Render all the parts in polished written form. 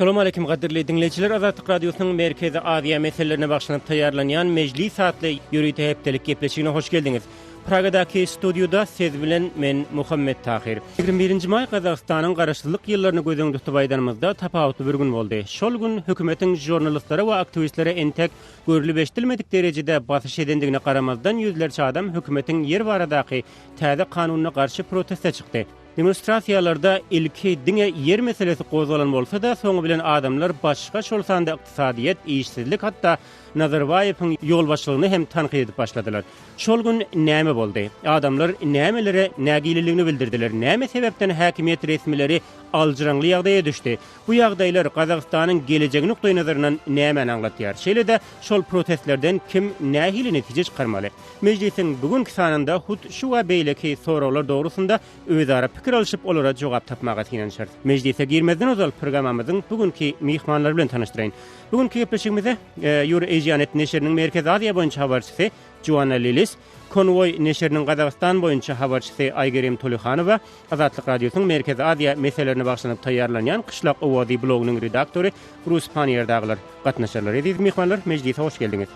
Assalamu aleýkum gadyrly diňleýjiler Azatlyk Radiosynyň Merkezi Aziýa meselelerine bagyşlanyp taýýarlanýan Mejlis atly ýörite hepdelik gepleşigine hoş geldiňiz. Pragadaky studiýada siz bilen men Muhammet Tahyr. 21-nji maý Gazagystanyň garaşsyzlyk ýyllaryny göz öňünde tutup aýdanymyzda tapawutly bir gün boldy. Şol gün hökümetiň žurnalistlere we aktiwistlere entek görlüp-eşidilmedik derejede basyş edendigine garamazdan ýüzlerçe adam hökümetiň ýer baradaky täze kanunyna garşy proteste çykdy. Demonstrasiýalarda ilki diňe ýer meselesi gozgalan bolsa-da, soňy bilen adamlar başga, şol sanda ykdysadyýet, işsizlik, hatda Nazarbaýewiň ýolbaşçylygyny hem tankyt edip başladylar. Şol gün näme boldy? Adamlar nämelere nägileligini bildirdiler? Näme sebäpden häkimiýet resmileri aljyraňly ýagdaýa düşdi? Bu ýagdaýlar Gazagystanyň gelejegi nukdaýnazaryndan nämäni aňlatýar? Şeýle-de şol protestlerden kim nähili netije çykarmaly? Mejlisiň bu günki sanynda hut şu we beýleki soraglar dogrusynda özara pikir alşyp, olara jogap tapmaga synanyşarys. Mejlise girmezden ozal programmamyzyň bu günki myhmanlary bilen tanyşdyraýyn. Bu günki gepleşigimize Eurasianet neşiriniň Merkezi Aziýa boýunça habarçysy Joanna Lilis, Konwoý neşiriniň Gazagystan boýunça habarçysy Aýgerim Tolyhanowa, Azatlyk Radiosynyň Merkezi Aziýa meselelerine bagyşlanyp taýýarlanýan Kyşlak owazy blogynyň redaktory Brus Panniýer dagylar gatnaşarlar. Eziz myhmanlar, mejlise hoş geldiňiz!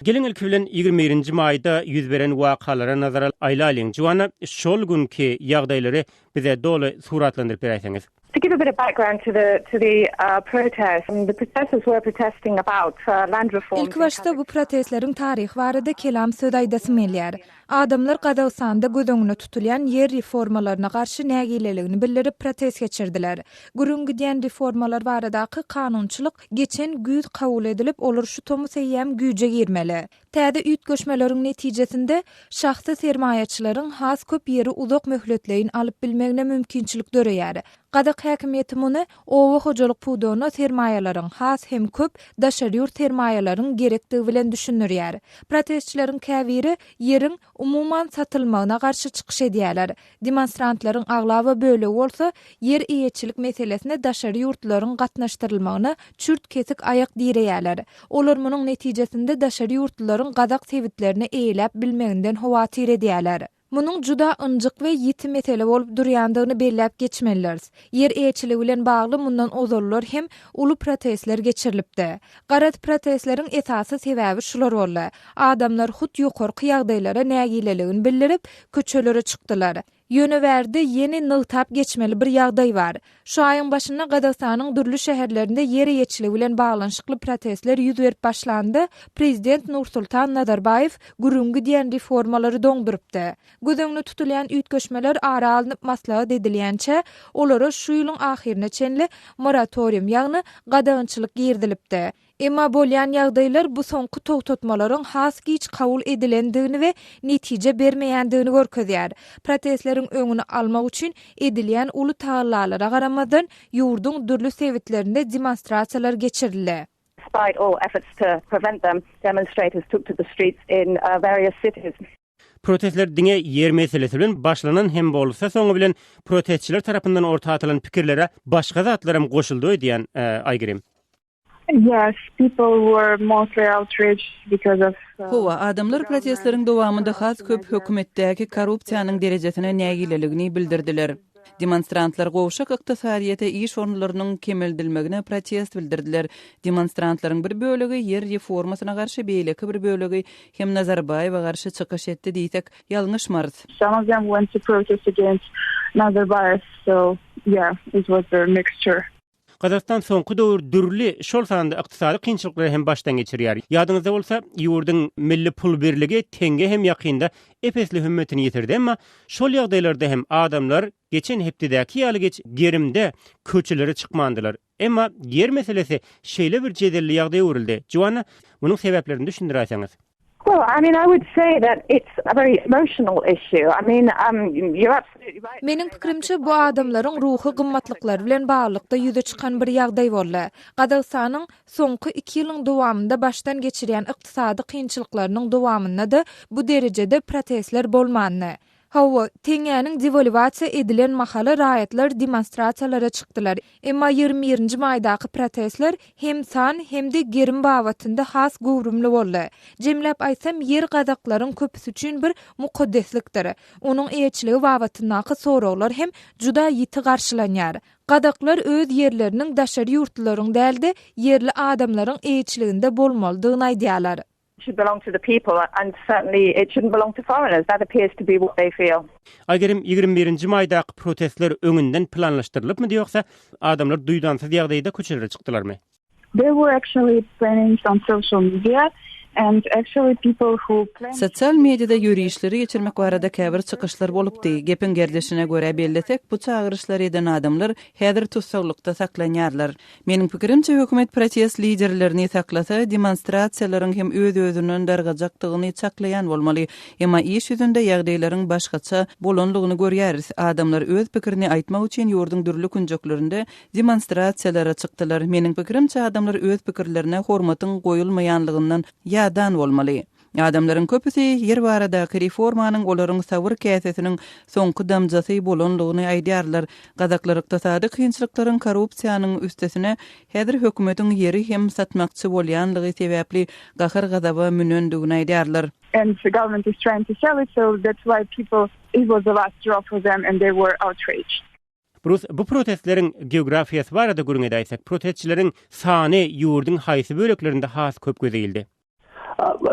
Geliň ilki bilen 21-nji maýda ýüz beren wakalara nazar aýlalyň. Juwana, şol günki ýagdaýlary bize doly suratlandyryp beräýseňiz. To give a bit of background to the to the protest, the protesters were protesting about land reforms. Ilkibaşda bu protestleriň taryhy barada kelam söz aýdasym gelýär. Adamlar Gazagystanda göz öňünde tutulýan ýer reformalaryna garşy nägileligini bildirip protest geçirdiler. Gürrüň gidýän reformalar baradaky kanunçylyk geçen güýz kabul edilip, olar şu tomus eýýäm güýje girmeli. Täze üýtgeşmeleriň netijesinde, şahsy sermaýaçylaryň has köp ýeri uzak möhletleýin alyp bilmegine mümkinçilik döreýär. Gazak häkimiýeti muny oba hojalyk pudagyna sermaýalaryň, has hem köp daşary ýurt sermaýalaryň gerekdigi bilen düşündirýär. Protestçileriň käbiri ýeriň, umuman, satylmagyna garşy çykyş edýärler. Demonstrantlaryň aglaba bölegi bolsa ýer eýeçilik meselesine daşary ýurtlularyň gatnaşdyrylmagyna çürt-kesik aýak direýärler. Olar munuň netijesinde daşary ýurtlularyň gazak sebitlerini eýeläp bilmeginden howatyr edýärler. Munuň juda ynjyk we ýiti mesele bolup durýandygyny belläp geçmelidiris. Ýer eýeçiligi bilen bagly mundan ozallar hem uly protestler geçirilipdi. Garaz, protestleriň esasy sebäbi şular boldy. Adamlar hut ýokarky ýagdaýlara nägileligini bildirip, köçelere çykdylar. Ýöne bärde ýene nygtap geçmeli bir ýagdaý bar. Şu aýyň başynda Gazagystanyň dürli şäherlerinde ýer eýeçiligi bilen baglanyşykly protestler ýüz berip başlanda, prezident Nursultan Nazarbaýew gürrüňi gidýän reformalary doňdurypdy. Göz öňünde tutulýan üýtgeşmeler ara alnyp maslahat edilýänçä, olara şu ýylyň ahyryna çenli moratorium, ýagny gadagançylyk girizilipdi. Emma bolýan ýagdaýlar bu soňky togtatmalaryň has giç kabul edilendigini we netije bermeýändigini görkezýär. Protestleriň öňüni almak üçin edilýän uly tagallalara garamazdan, ýurduň dürli sebitlerinde demonstrasiýalar geçirildi. Despite all efforts to prevent them, demonstrators took to the streets in various cities. Protestler diňe ýer meselesi bilen başlanan hem bolsa, soňy bilen protestçiler tarapyndan orta atylan pikirlere başga zatlaram goşuldy öýdýän, Aýgerim. Yes, people were mostly outraged because of Hawa, adamlar protestleriň dowamynda has köp hökümetdäki korrupsiýanyň derejesine nägileligini bildirdiler. Demonstrantlar gowşak ykdysadyýete, iş orunlarynyň kemeldilmegine protest bildirdiler. Demonstrantlaryň bir bölegi ýer reformasyna garşy, beýleki bir bölegi hem Nazarbaýewe garşy çykyş etdi diýsek, ýalňyşmarys. Some of them went to protest against Nazarbayev, so yeah, it was a mixture. Gazagystan soňky döwür dürli, şol sanda ykdysady kynçylyklary hem başdan geçirýär. Ýadyňyzda bolsa, ýurduň milli pul birligi teňňe hem ýakynda ep-esli hümmetini ýitirdi. Emma şol ýagdaýlarda hem adamlar geçen hepdedäki ýaly geç gerimde köçelere çykmandylar. Emma ýer meselesi şeýle bir jedelli ýagdaýa öwrüldi. Joanna, munuň sebäplerini düşündiräýseňiz. Well, I mean, I would say that it's a very emotional issue. I mean, um, you're absolutely right. Meniň pikirimçe, bu adamlaryň ruhy gymmatlyklary bilen baglylykda ýüze çykan bir ýagdaý boldy. Gazagystanyň soňky iki ýylyň dowamynda başdan geçirýän ykdysady kynçylyklarynyň dowamynda-da bu derejede protestler bolmandy. Hawa, teňňäniň dewalwasiýa edilen mahaly raýatlar demonstrasiýalara çykdylar. Emma 21 nji maýdaky protestler hem san, hem-de gerim babatynda has göwrümli boldy. Jemläp aýtsam, ýer gazaklaryň köpüsi üçin bir mukaddeslikdir. Onuň eýeçiligi babatyndaky soraglar hem juda ýiti garşylanýar. Gazaklar öz ýerleriniň daşary ýurtlularyň däl-de, ýerli adamlaryň eýeçiliginde bolmalydygyny aýdýarlar. should belong to the people and certainly it shouldn't belong to foreigners. That appears to be what they feel. Aýgerim, 21-nji maýdaky protestler öňünden planlaşdyrylypmydy ýogsa adamlar duýdansyz ýagdaýda köçelere çykdylarmy? There were actually plannings on social media and actually people who planned Sosial mediada ýörişleri geçirmek barada käbir çykyşlar bolupdy. Gepiň gerdişine görä bellesek, bu çagyryşlary eden adamlar häzir tussaglykda saklanýarlar. Meniň pikirimçe, hökümet protest liderlerini saklasa, demonstrasiýalaryň hem öz-özünden dargajakdygyny çaklaýan bolmaly. Emma iş ýüzünde ýagdaýlaryň başgaça bolanlygyny görýäris. Adamlar öz pikirini aýtmak üçin ýurduň dürli künjeklerinde demonstrasiýalara çykdylar. Meniň pikirimçe, adamlar öz pikirlerine hormatyň goýulmaýanlygyndan ýadan bolmaly. Adamlaryň köpüsi ýer baradaky reformanyň olaryň sabyr käsesiniň soňky damjasy bolanlygyny aýdýarlar. Gazaklar ykdysady kynçylyklaryň, korrupsiýanyň üstesine, häzir hökümetiň ýeri hem satmakçy bolýanlygy sebäpli gahar-gazaba münendigini aýdýarlar. And the government is trying to sell it, so that's why people, it was the last straw for them and they were outraged. Brus, bu protestleriň geografiýasy barada gürrüň edäýsek, protestçileriň sany ýurduň haýsy böleklerinde has köp göze ildi?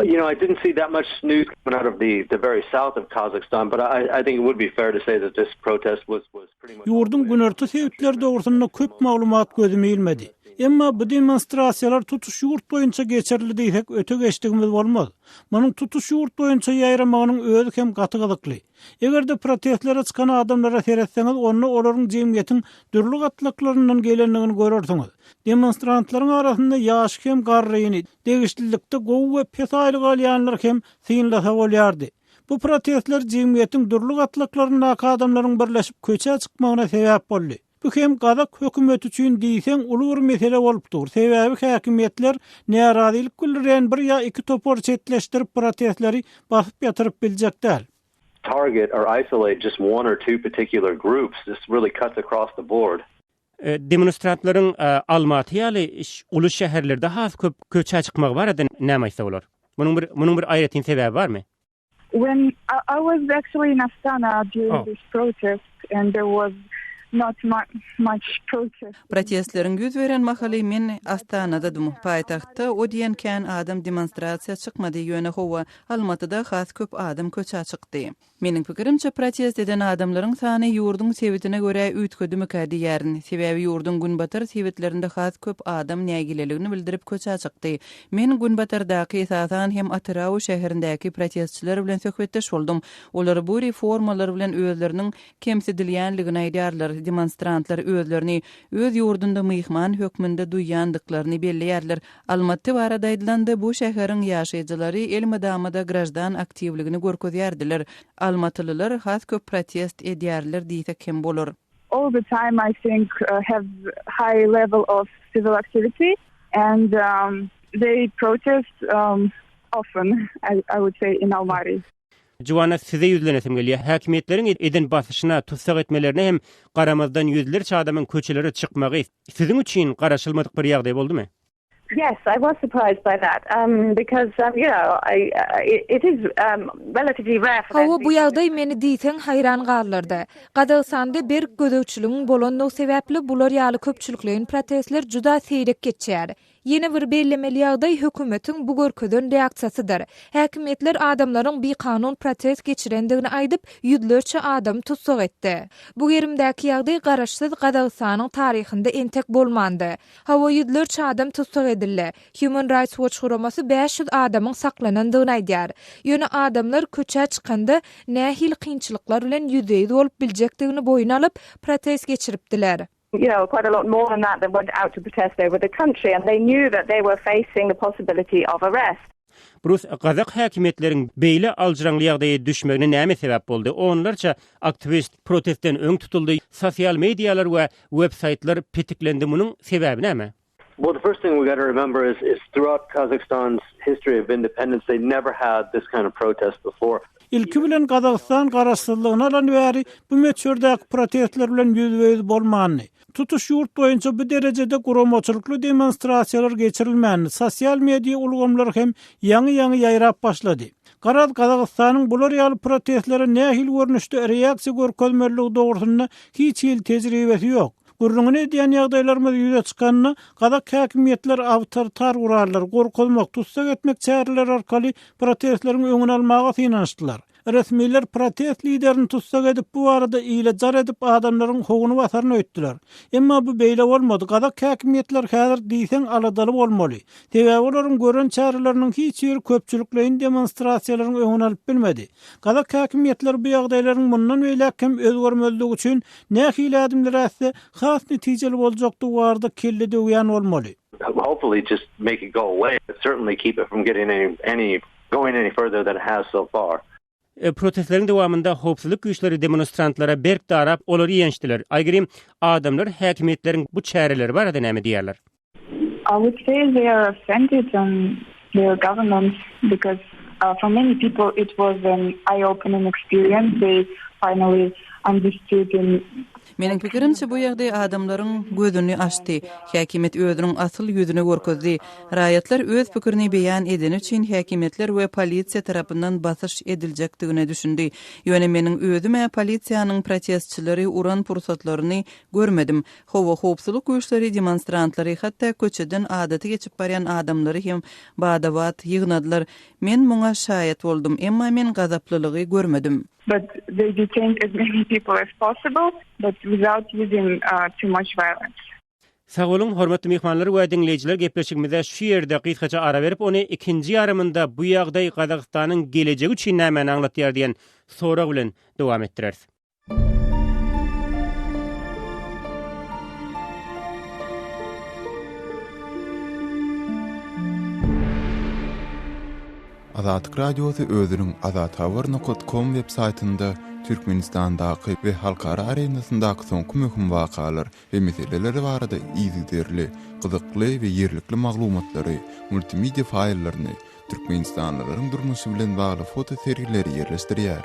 You know, I didn't see that much news coming out of the the very south of Kazakhstan, but I I think it would be fair to say that this protest was was pretty much Ýurduň günorta sebitleri dogrusynda köp maglumat gözüme ilmedi. Emma bu demonstrasiýalar tutuş ýurt boýunça geçirildi diýsek öte geçdigimiz bolmaz. Munuň tutuş ýurt boýunça ýaýramagynyň özi hem gaty gyzykly. Eger-de protestlere çykan adamlara seretseňiz, onda olaryň jemgyýetiň dürli gatlaklaryndan gelendigini görersiňiz. Demonstrantlaryň arasynda ýaşy hem garryny, degişlilikde gowy we pes aýlyk alýanlary hem synlasa bolýardy. Bu protestler jemgyýetiň dürli gatlaklaryndaky adamlaryň birleşip köçä çykmagyna sebäp boldy. Bu hem gazak hökümeti üçin diýseň uly bir mesele bolup dur, sebäbi häkimiýetler närazylyk bildirýän bir ýa iki topary çetleşdirip protestleri basyp ýatyryp biljek däl. target or isolate just one or two particular groups, this really cuts across the board. Demonstrantlaryň Almaty ýaly uly şäherlerde has köp köçä çykmagy barada näme aýtsa bolar? Munuň bir munuň bir aýratyn sebäbi barmy? When I was actually in Astana during this protest and there was not much protest. Protestleriň ýüz beren mahaly men Astanadadym. Paýtagtda o diýen kän adam demonstrasiýa çykmady, ýöne hawa, Almatyda has köp adam köçä çykdy. Meniň pikirimçe, protest eden adamlaryň sany ýurduň sebitine görä üýtgedimikä diýýärin. Sebäbi ýurduň günbatar sebitlerinde has köp adam nägileligini bildirip köçä çykdy. Men günbatardaky, esasan hem Atyrau şäherindäki protestçiler bilen söhbetdeş boldum. Olar bu reformalar bilen özleriniň kemsidilýänligini aýdýarlar. Demonstrantlar özlerini öz ýurdunda myhman hökmünde duýýandyklaryny belleýärler. Almaty barada aýdylanda, bu şäheriň ýaşaýjylary elmydama-da graždan aktiwligini görkezýärdiler. Almatylylar has köp protest edýärler diýsek hem bolar. All the time I think have high level of civil activity and they protest often I would say in Almaty. Juwana size ýüzlenesim gelýär. Häkimiýetleriň eden basyşyna, tussag etmelerine hem garamazdan ýüzlerçe adamyň köçelere çykmagy siziň üçin garaşylmadyk bir ýagdaý boldumy? Yes, I was surprised by that, because, you know, I, it is relatively rare for Hawa, bu ýagdaý meni diýseň haýran galdyrdy. Gazagystanda berk gözegçiligiň bolandygy sebäpli bular ýaly köpçülikleýin protestler juda seýrek geçýär. Ýene bir bellemeli ýagdaý hökümetiň bu görkezen reaksiýasydyr. Häkimiýetler adamlaryň bikanun protest geçirendigini aýdyp, ýüzlerçe adamy tussag etdi. Bu gerimdäki ýagdaý garaşsyz Gazagystanyň taryhynda entek bolmandy. Hawa, ýüzlerçe adam tussag edildi. Human Rights Watch guramasy 500 adamyň saklanandygyny aýdýar. Ýöne adamlar köçä çykanda nähili kynçylyklar bilen ýüzbe-ýüz bolup biljekdigini boýun alyp, protest geçiripdiler. You know, quite a lot more than that that went out to protest over the country and they knew that they were facing the possibility of arrest. Brus, gazak häkimiýetleriň beýle aljyraňly ýagdaýa düşmegine näme sebäp boldy? Onlarça aktiwist protestden öň tutuldy, sosial medialar we web-saýtlar petiklendi, munuň sebäbi näme? Well, the first thing we got to remember is is throughout Kazakhstan's history of independence they never had this kind of protest before. Ilki bilen Gazagystan garaşsyzlygyny alany bäri bu möçberdäki protestler bilen ýüzbe-ýüz bolmandy. Tutuş ýurt boýunça bu derejede guramaçylykly demonstrasiýalar geçirilmändi, sosial media ulgamlary hem ýaňy-ýaňy ýaýrap başlady. Garaz, Gazagystanyň bular ýaly protestlere nähili görnüşde reaksiýa görkezmelidigi dogrusynda hiç hili tejribesi ýok. Gürrüňini edýän ýagdaýlarymyz ýüze çykanda, gazak häkimiýetleri awtoritar gurallar, gorkuzmak, tussag etmek çäreleri arkaly protestleriň öňüni almaga synanyşdylar. Resmiler protest liderini tussag edip, bu barada ile jar edip, adamlaryň howuny basaryn öýtdüler. Emma bu beýle bolmady, gazak häkimiýetleri häzir diýseň aladaly bolmaly. Sebäbi olaryň gören çäreleriniň hiç biri köpçülikleýin demonstrasiýalaryň öňüni alyp bilmedi. Gazak häkimiýetleri bu ýagdaýlaryň mundan beýläk hem özgermezligi üçin nähili ädimler ätse, has netijeli boljakdygy barada kelle döwýän bolmaly. Hopefully just make it go away, but certainly keep it from getting any any going any further than it has so far. Protestleriň dowamynda howpsuzlyk güýçleri demonstrantlara berk darap, olary ýençdiler. Aýgerim, adamlar häkimiýetleriň bu çäreleri barada näme diýýärler? I would say they are offended on their government because for many people it was an eye-opening experience. They finally understood and Meniň pikirimçe, bu ýagdaý adamlaryň gözüni açdy. Häkimiýet özüniň asyl ýüzüni görkezdi. Raýatlar öz pikirini beýan edeni üçin häkimiýetler we polisiýa tarapyndan basyş ediljekdigine düşündi. Ýöne meniň özüm-ä polisiýanyň protestçileri uran pursatlaryny görmedim. Hawa, howpsuzlyk güýçleri demonstrantlary, hatda köçeden adaty geçip barýan adamlary hem bada-bat ýygnadylar. Men muňa şaýat boldum, emma men gazaplylygy görmedim. But they detained as many people as possible, but without using too much violence. Sag boluň, hormatly myhmanlar we diňleýjiler gepleşigimize şu ýerde gysgaça ara berip, ony ikinji ýarymynda bu ýagdaý Gazagystanyň gelejegi üçin nämäni aňlatýar diýen sorag bilen dowam etdireris. Azatlyk Radiosy özüniň azathabar nokat kom web saýtynda Türkmenistandaky we halkara arenasyndaky soňky möhüm wakalar we meseleler barada yzygiderli, gyzykly we ýerlikli maglumatlary, multimedia faýllaryny, türkmenistanlylaryň durmuşy bilen bagly foto sergileri ýerleşdirýär.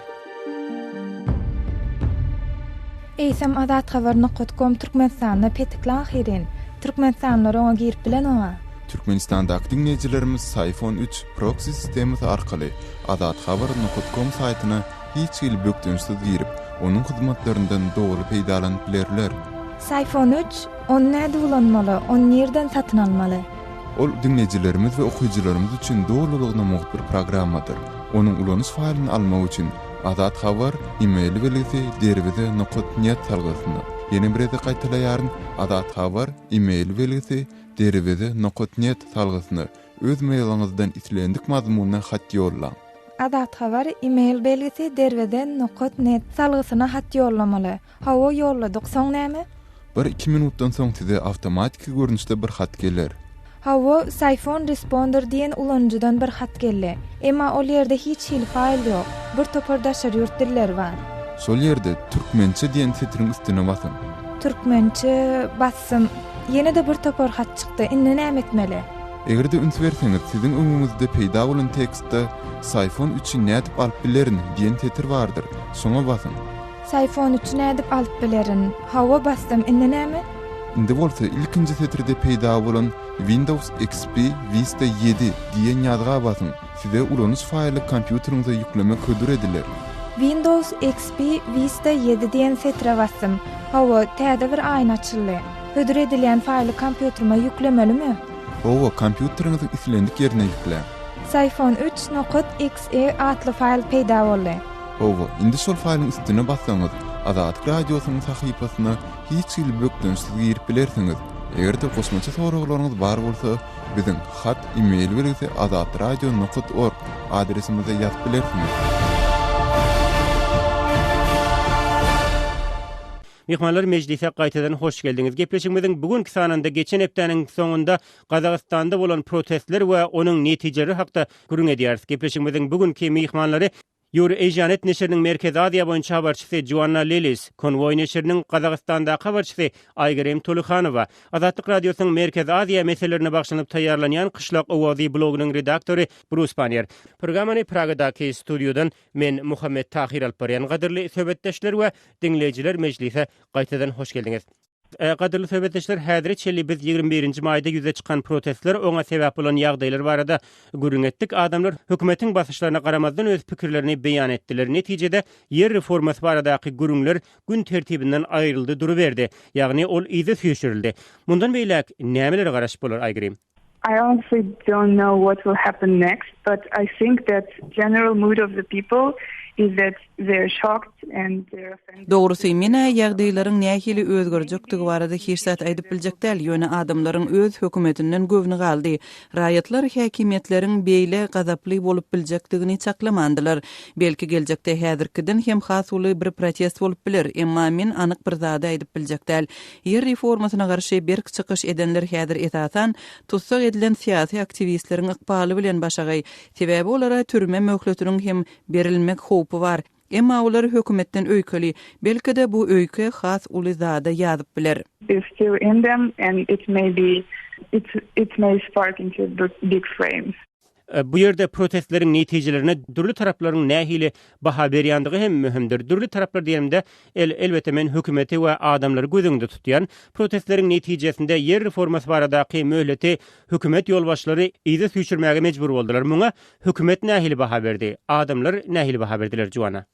Eýsem azathabar nokat kom Türkmenistanda petikli ahyryn. Türkmenistanlylar oňa girip bilenoga. Türkmenistandaky diňleýjilerimiz Syfon üç proksi sistemasy arkaly azathabar nokat kom saýtyna hiç hili bökdençsiz girip, onuň hyzmatlaryndan doly peýdalanyp bilerler. Syfon üç, ony nädip ulanmaly, ony nirden satyn almaly? Ol diňleýjilerimiz we okyjylarymyz üçin dolulygyna mugt bir programmadyr. Onuň ulanyş faýlyny almak üçin Azat Habar e-mail belgisi derweze nokat net salgysyna, ýene bir gezek gaýtalaýaryn, Azat Habar e-mail belgisi derweze nokat net salgysyna öz mailiňizden islendik mazmunda hat ýollaň. Azat Habar e-mail belgisi derweze nokat net salgysyna hat ýollamaly. Hawa ýolladyk, soň näme? Bir-iki minutdan soň size awtomatiki görnüşde bir hat geler. Hawa, Syphon Responder diýen ulanyjydan bir hat geldi. Emma ol ýerde hiç hili faýl ýok. Bir topar daşary ýurt dilleri bar. Şol ýerde Türkmençe diýen setiriň üstüne basyň. Türkmençe basdym. Ýene-de bir topar hat çykdy. Indi näme etmeli? Eger-de üns berseňiz, siziň öňüňizde peýda bolan tekstde Syphon üçi nädip alyp bilerin diýen setir bardyr. Şoňa basyň. Syfon üçi nädip alyp bilerin? Hawa basdym, indi näme? Indi bolsa ilkinji setirde peýda bolan Windows XP Vista ýedi diýen ýazga basyň, size ulanyş faýly kompýuteriňize ýüklemek hödür ediler. Windows XP Vista ýedi diýen setire basdym. Hawa, täze bir aýna açyldy. Hödür edilýän faýly kompýuterime ýüklemelimi? Hawa, kompýuteriňiziň islendik ýerine ýükläň. Syfon üç nokat XE atly faýl peýda boldy. Hawa, indi şol faýlyň üstüne bassaňyz, Azatlyk Radiosynyň sahypasyna hiç hili bökdençsiz girip bilersiňiz. Eger-de goşmaça soraglaryňyz bar bolsa, biziň hat e-mail belgisi azatradio nokat org adresimize ýazyp bilersiňiz. Myhmanlar mejlise gaýtadan hoş geldiňiz. Gepleşigimiziň bu günki sanynda geçen hepdäniň soňunda Gazagystanda bolan protestler we onuň netijeleri hakda gürrüň edýäris. Gepleşigimiziň bu günki myhmanlary. Eurasianet neşiriniň Merkezi Aziýa boýunça habarçysy Joanna Lillis, Konwoý neşiriniň Gazagystandaky habarçysy Aýgerim Tolyhanowa, Azatlyk Radiosynyň Merkezi Aziýa meselelerine bagyşlanyp taýýarlanýan Kyşlak owazy blogynyň redaktory Brus Pannier. Programmany Pragadaky studiýadan men Muhammet Tahyr alyp barýan. Gadyrly söhbetdeşler we diňleýjiler mejlise gaýtadan hoş geldiňiz. Gadyrly söhbetdeşler, häzire çenli biz 21-nji maýda ýüze çykan protestler, oňa sebäp bolan ýagdaýlar barada gürrüň etdik. Adamlar hökümetiň basyşlaryna garamazdan öz pikirlerini beýan etdiler. Netijede, ýer reformasy baradaky gürrüňler gün tertibinden aýryldy duruberdi. Ýagny ol yza süýşürildi. Mundan beýläk nämelere garaşyp bolar, Aýgerim? I honestly don't know what will happen next, but I think that general mood of the people is that they're shocked and they're offended. Dogrusy, men-ä ýagdaýlaryň nähili özgerjekdigi barada hiç zat aýdyp biljek däl, ýöne adamlaryň öz hökümetinden göwni galdy. Raýatlar häkimiýetleriň beýle gazaply bolup biljekdigini çaklamandylar. Belki geljekde häzirkiden hem has uly bir protest bolup biler, emma men anyk bir zady aýdyp biljek däl. Ýer reformasyna garşy berk çykyş edenler häzir esasan tussag edilen syýasy aktiwistleriň ykbaly bilen başagaý. Sebäbi olara türme möhletiniň hem berilmek howpy bar. Emma olar hökümetden öýkeli. Belki-de bu öýke has uly zada ýazyp biler. Is still in them and it may be it may spark into big flames. Bu ýerde protestleriň netijelerine dürli taraplaryň nähili baha berýändigi hem möhümdir. Dürli taraplar diýenimde, elbetde, men hökümeti we adamlary göz öňünde tutýan. Protestleriň netijesinde ýer reformasy baradaky möhleti hökümet ýolbaşçylary yza süýşürmäge mejbur boldular. Muňa hökümet nähili baha berdi? Adamlar nähili baha berdiler, Juana?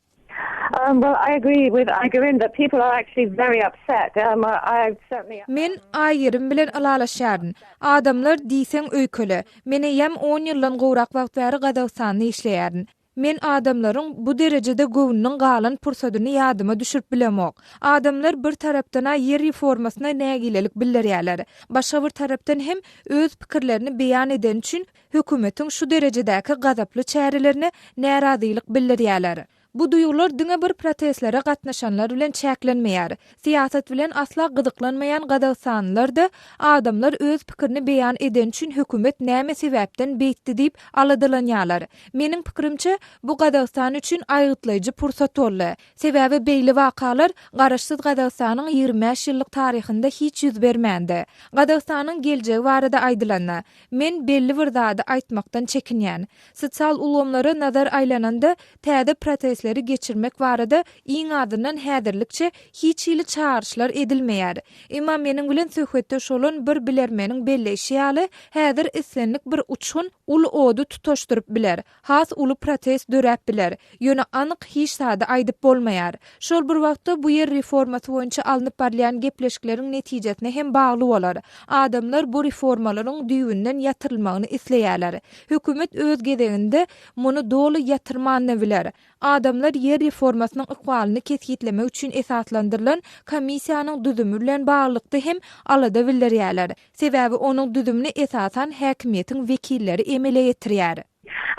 Men Aýgerim bilen ylalaşýaryn. Adamlar diýseň öýkeli. Men eýýäm on ýyldan gowrak wagt bäri Gazagystanda işleýärin. Men adamlaryň bu derejede göwnüniň galan pursadyny ýadyma düşürip bilemok. Adamlar bir tarapdan-a ýer reformasyna nägilelik bildirýärler. Başga bir tarapdan hem öz pikirlerini beýan edeni üçin hökümetiň şu derejedäki gazaply çärelerine närazylyk bildirýärler. Bu duýgular diňe bir protestlere gatnaşanlar bilen çäklenmeýär. Syýasat bilen asla gyzyklanmaýan gazagystanlylar-da adamlar öz pikirini beýan edeni üçin hökümet näme sebäpden beýtdi diýip aladalanýarlar. Meniň pikirimçe, bu Gazagystan üçin aýgytlaýjy pursat boldy. Sebäbi beýle wakalar Garaşsyz Gazagystanyň 25 ýyllyk taryhynda hiç ýüz bermändi. Gazagystanyň geljegi barada aýdylanda, Men belli bir zady aýtmakdan çekinýän. Sosial ulgamlara nazar aýlananda, täze protestleri geçirmek barada iň azyndan häzirlikçe hiç hili çagyryşlar edilmeýär. Emma meniň bilen söhbetdeş bolan bir bilermeniň belleýşi ýaly, häzir islendik bir uçgun uly ody tutaşdyryp biler. Has uly protest döräp biler. Ýöne anyk hiç zady aýdyp bolmaýar. Şol bir wagtda bu ýer reformasy boýunça alnyp barylýan gepleşikleriň netijesine hem bagly bolar. Adamlar bu reformalaryň düýbünden ýatyrylmagyny isleýärler. Hökümet öz gezeginde muny doly ýatyrman-da biler. Adamlar ýer reformasynyň ykbalyny kesgitlemek üçin esaslandyrylan komissiýanyň düzümi bilen baglylykda hem alada bildirýärler. Sebäbi onuň düzümini esasan häkimiýetiň wekilleri emele getirýär.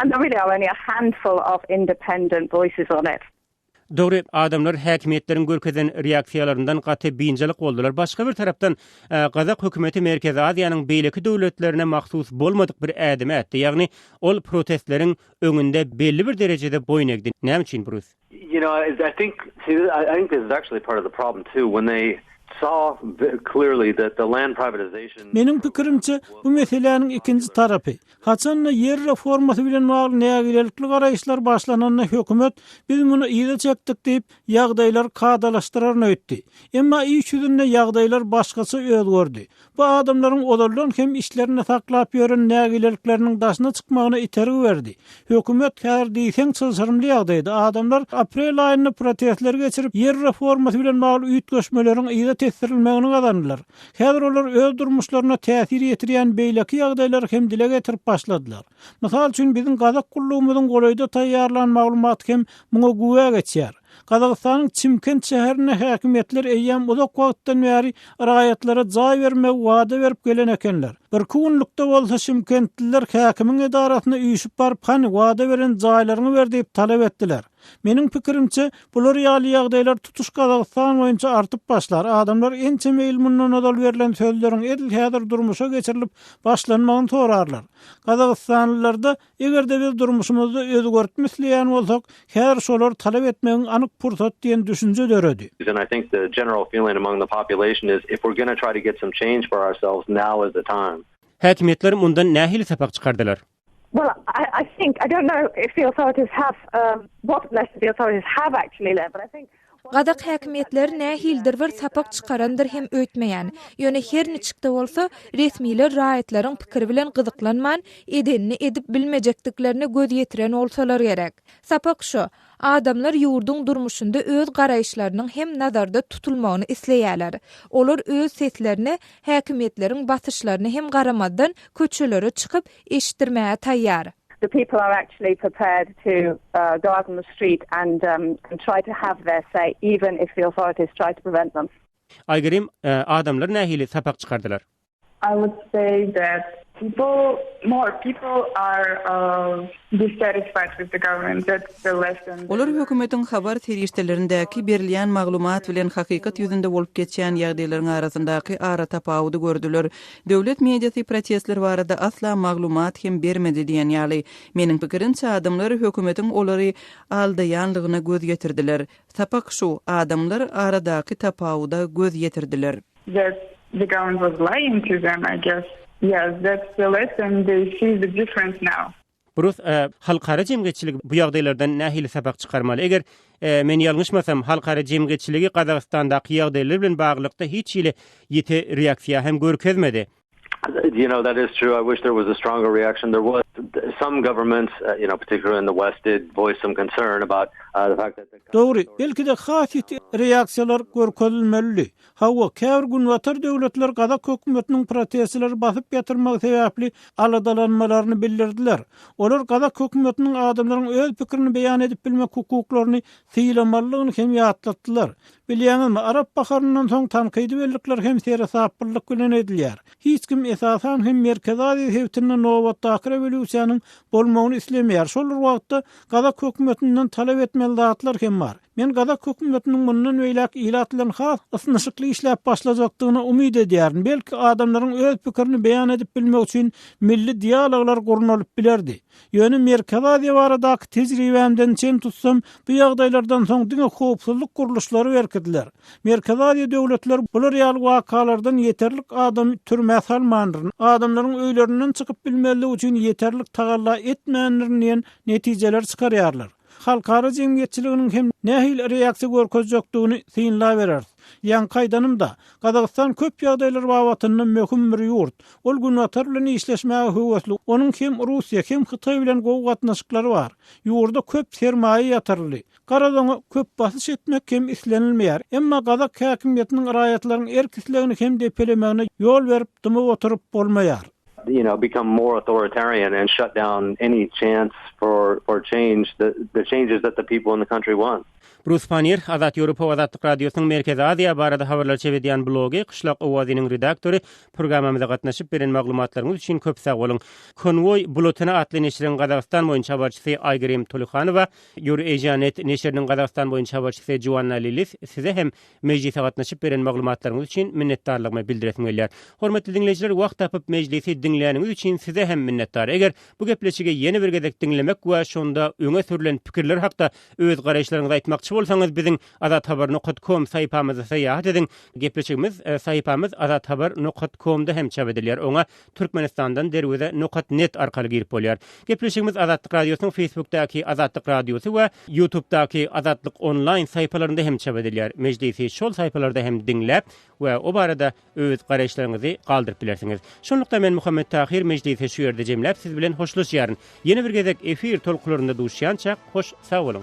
And there really are only a handful of independent voices on it. Dogry, adamlar häkimiýetleriň görkezen reaksiýalaryndan gaty biynjalyk boldular. Başga bir tarapdan, gazak hökümeti Merkezi Aziýanyň beýleki döwletlerine mahsus bolmadyk bir ädim ätdi, ýagny ol protestleriň öňünde belli bir derejede boýun egdi. Näme üçin, Brus? You know, I think I think this is actually part of the problem too when they saw clearly that the land privatization Meniň pikirimçe, bu meseläniň ikinji tarapy, haçan-da ýer reformasy bilen bagly nägilelikli garaýyşlar başlananda hökümet biz muny yza çekdik diýip, ýagdaýlary kadalaşdyraryn öýtdi. Emma iş ýüzünde ýagdaýlar başgaça özgerdi. Bu adamlaryň ozaldan hem içlerinde saklap ýören nägilelikleriniň daşyna çykmagyna itergi berdi. Hökümet häzir diýseň çylşyrymly ýagdaýda. Adamlar aprel aýynda protestleri geçirip, ýer reformasy bilen bagly üýtgeşmeleriň yza tesdirilmegini gazandylar. Häzir olar öz durmuşlaryna täsir ýetirýän beýleki ýagdaýlary hem dile getirip başladylar. Mysal üçin, biziň gazak gullugymyzyň golaýda taýýarlan maglumaty hem muňa güwä geçýär. Gazagystanyň Çimkent şäherinde häkimiýetler eýýäm uzak wagtdan bäri raýatlara jaý bermegi wada berip gelen ekenler. Birki günlükde bolsa şimkentliler häkimiň edarasyna üýşüp baryp hany wada beren jaýlaryňy ber diýip talap etdiler. Meniň pikirimçe, bular ýaly ýagdaýlar tutuş Gazagystan boýunça artyp başlar, adamlar ençeme ýyl mundan ozal berlen sözleriň edil häzir durmuşa geçirilip başlanmagyny sorarlar. Gazagystanlylarda eger-de biz durmuşymyzda özgertme isleýän bolsak, häzir şolary talap etmegiň anyk pursat diýen düşünje döredi. And I think the general feeling among the population is if we're gonna try to get some change for ourselves, now is the time. Häkimiýetler mundan nähili sapak çykardylar? Well, I, I think, I don't know if the authorities have, um, what lesson the authorities have actually learned, but I think Gazak häkimiýetleri nähilidir bir sapak çykarandyr hem öýtmeýän. Ýöne her niçik-de bolsa, resmiler raýatlaryň pikiri bilen gyzyklanman, edenini edip bilmejekdiklerine göz ýetiren bolsalar gerek. Sapak şu, adamlar ýurduň durmuşynda öz garaýyşlarynyň hem nazarda tutulmagyny isleýärler. Olar öz seslerini häkimiýetleriň basyşlaryna hem garamazdan köçelere çykyp, eşitdirmäge taýýar. The people are actually prepared to go out on the street and try to have their say even if the authorities try to prevent them. Aýgerim, adamlar nähili sapak çykardylar? I would say that people, more people are dissatisfied with the government. That's the lesson. Olar hökümetiň habar serişdelerindäki berilýän maglumat bilen hakykat ýüzünde bolup geçýän ýagdaýlaryň arasyndaky aratapawudy gördüler. Döwlet mediasy protestler barada asla maglumat hem bermedi diýen ýaly. Meniň pikirimçe, adamlar hökümetiň olary aldaýanlygyna göz ýetirdiler. Sapak şu, adamlar aradaky tapawuda göz ýetirdiler. That the government was lying to them, I guess. Yes, that's the lesson, they see the difference now. Brus, halkara jemgyýetçiligi bu ýagdaýlardan nähili sapak çykarmaly? Eger men ýalňyşmasam, halkara jemgyýetçiligi Gazagystandaky ýagdaýlar bilen baglylykda hiç hili ýiti reaksiýa hem görkezmedi. You know, that is true. I wish there was a stronger reaction. There was some governments, you know, particularly in the West did voice some concern about the fact that Dogry, belki-de has ýiti reaksiýalar görkezilmelidi. Hawa, käbir günbatar döwletler gazak hökümetiniň protestçileri basyp ýatyrmagy sebäpli aladalanmalaryny bildirdiler. Olar gazak hökümetiniň adamlaryň öz pikirini beýan edip bilmek hukuklaryny sylamalydygyny hem ýatlatdylar. Bilýäňizmi, Arap baharyndan soň tankydy bellikler hem seresaplylyk bilen edilýär. Hiç kim, esasan hem Merkezi Aziýa sebitinde nobatdaky rewolýusiýanyň bolmagyny islemeýär. Şol bir wagtda, gazak hökümetinden talap etmeli zatlar hem bar. Men gazak hökümetiniň mundan beýläk ilat bilen has ysnyşykly işläp başlajakdygyna umyt edýärin. Belki, adamlaryň öz pikirini beýan edip bilmegi üçin milli dialoglar gurnalyp bilerdi. Ýöne Merkezi Aziýa baradaky tejribämden çen tutsam, bu ýagdaýlardan soň diňe howpsuzlyk gurluşlary berkidiler. Merkezi Aziýa döwletleri bular ýaly wakalardan ýeterlik adamy türmä salmandyryn, adamlaryň öýlerinden çykyp bilmezligi üçin ýeterlik tagalla etmändirin diýen netijeleri çykarýarlar. Halkara jemgyýetçiliginiň hem nähili reaksiýa görkezjekdigini synlabereris. Ýaňky aýdanymda, Gazagystan köp ýagdaýlar babatynda möhüm bir ýurt. Ol Günbatar bilen işleşmäge höwesli, onuň hem Russiýa, hem Hytaý bilen gowy gatnaşyklary bar. Ýurda köp sermaýa ýatyryldy. Garaz oňa köp basyş etmek hem islenilmeýär. Emma gazak häkimiýetiniň raýatlaryň erk-islegini hem depelemegine ýol berip dymyp oturyp bolmaýar. you know become more authoritarian and shut down any chance for for change the the changes that the people in the country want. Brus Pannier, Azat Ýewropa we Azatlyk Radiosynyň Merkezi Aziýa barada habarlar çap edýän blogy Kyşlak owazynyň redaktory programmamyza gatnaşyp beren maglumatlaryňyz üçin köp sag boluň. Konwoý Bulletini atly neşiriň Gazagystan boýunça habarçysy Aýgerim Tolyhanowa, EurAsiaNet neşiriniň Gazagystan boýunça habarçysy Joanna Lillis size hem Mejlise gatnaşyp beren maglumatlaryňyz üçin minnetdarlygymy bildiresim gelýär. Hormatly diňleýjiler wagt tapyp mejlisi diňläniňiz üçin size hem minnetdar. Eger bu gepleşigi ýene bir gezek diňlemek we şonda öňe sürlen pikirler hakda öz garaýyşlaryňyzy aýtmakçy bolsaňyz biziň azathabar nokat kom saýypamyzda syýahat ediň. Gepleşigimiz saýypamyz azathabar nokat komda hem çap edilýär. Oňa Türkmenistandan derweze nokat net arkaly girip bolýar. Gepleşigimiz Azatlyk Radiosynyň Facebookdaky Azatlyk Radiosy we Ýutubdaky Azatlyk Onlaýn saýypalarynda hem çap edilýär. Mejlisi şol saýypalarda hem diňläp we o barada öz garaýyşlaryňyzy galdyryp bilersiňiz. Şonlukda men Muhammet Tahyr mejlisi şu ýerde jemläp siz bilen hoşlaşýaryn. Ýene bir gezek efir tolkularynda duşýançak hoş sag boluň.